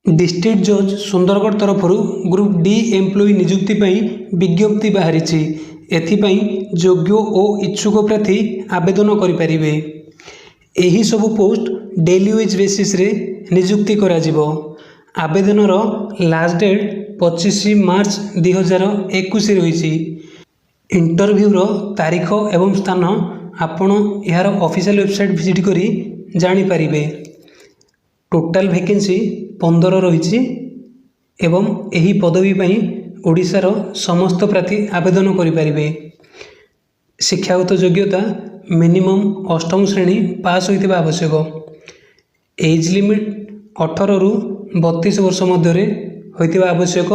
District ଜଜ୍ ସୁନ୍ଦରଗଡ଼ ତରଫରୁ group D employee ନିଯୁକ୍ତି ପାଇଁ ବିଜ୍ଞପ୍ତି ବାହାରିଛି। ଏଥିପାଇଁ ଯୋଗ୍ୟ ଓ ଇଚ୍ଛୁକ ପ୍ରାର୍ଥୀ ଆବେଦନ କରିପାରିବେ। ଏହି ସବୁ ପୋଷ୍ଟ ଡେଲି ୱେଜ୍ ବେସିସ୍ରେ ନିଯୁକ୍ତି କରାଯିବ। ଆବେଦନର ଲାଷ୍ଟ ଡେଟ୍ 25 ମାର୍ଚ୍ଚ 2021 ରହିଛି। ଇଣ୍ଟରଭ୍ୟୁର ତାରିଖ ଏବଂ ସ୍ଥାନ ଆପଣ ଏହାର ଅଫିସିଆଲ୍ ୱେବସାଇଟ୍ ଭିଜିଟ୍ କରି ଜାଣିପାରିବେ। ଟୋଟାଲ୍ ଭେକେନ୍ସି 15 ରହିଛି ଏବଂ ଏହି ପଦବୀ ପାଇଁ ଓଡ଼ିଶାର ସମସ୍ତ ପ୍ରାର୍ଥୀ ଆବେଦନ କରିପାରିବେ। ଶିକ୍ଷାଗତ ଯୋଗ୍ୟତା ମିନିମମ୍ ଅଷ୍ଟମ ଶ୍ରେଣୀ ପାସ୍ ହୋଇଥିବା ଆବଶ୍ୟକ। ଏଜ୍ ଲିମିଟ୍ 18ରୁ 32 ବର୍ଷ ମଧ୍ୟରେ ହୋଇଥିବା ଆବଶ୍ୟକ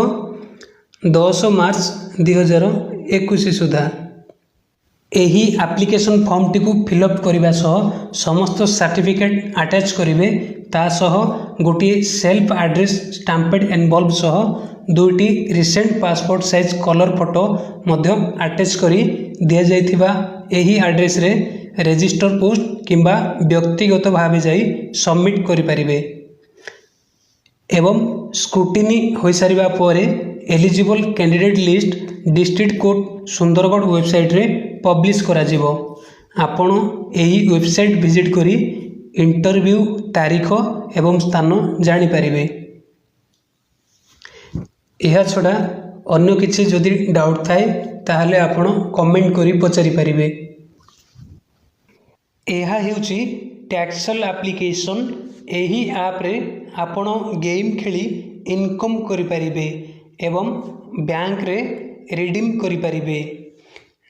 10 ମାର୍ଚ୍ଚ 2021 ସୁଦ୍ଧା। ଏହି ଆପ୍ଲିକେସନ୍ ଫର୍ମଟିକୁ ଫିଲ୍ଅପ୍ କରିବା ସହ ସମସ୍ତ ସାର୍ଟିଫିକେଟ୍ ଆଟାଚ୍ କରିବେ। ତା ସହ ଗୋଟିଏ ସେଲ୍ଫ ଆଡ୍ରେସ୍ ଷ୍ଟାମ୍ପେଡ୍ ଏନଭଲପ୍ ସହ ଦୁଇଟି recent passport size colour photo ମଧ୍ୟ ଆଟାଚ୍ କରି ଦିଆଯାଇଥିବା ଏହି ଆଡ୍ରେସ୍ରେ ରେଜିଷ୍ଟର ପୋଷ୍ଟ କିମ୍ବା ବ୍ୟକ୍ତିଗତ ଭାବେ ଯାଇ ସବମିଟ୍ କରିପାରିବେ ଏବଂ ସ୍କ୍ରୁଟିନି ହୋଇସାରିବା ପରେ eligible candidate list district court Sundargarh ୱେବସାଇଟ୍ରେ ପବ୍ଲିଶ କରାଯିବ। ଆପଣ ଏହି ୱେବସାଇଟ୍ ଭିଜିଟ୍ କରି ଇଣ୍ଟରଭ୍ୟୁ ତାରିଖ ଏବଂ ସ୍ଥାନ ଜାଣିପାରିବେ। ଏହାଛଡ଼ା ଅନ୍ୟ କିଛି ଯଦି ଡାଉଟ୍ ଥାଏ, ତାହେଲେ ଆପଣ କମେଣ୍ଟ କରି ପଚାରିପାରିବେ। ଏହା ହେଉଛି ଟ୍ୟାକ୍ସଲ୍ ଆପ୍ଲିକେସନ୍। ଏହି ଆପ୍ରେ ଆପଣ ଗେମ୍ ଖେଳି ଇନକମ୍ କରିପାରିବେ ଏବଂ ବ୍ୟାଙ୍କରେ ରିଡ଼ିମ୍ କରିପାରିବେ।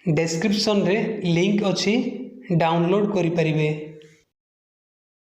ଡେସ୍କ୍ରିପସନ୍ରେ ଲିଙ୍କ୍ ଅଛି, ଡାଉନଲୋଡ଼୍ କରିପାରିବେ।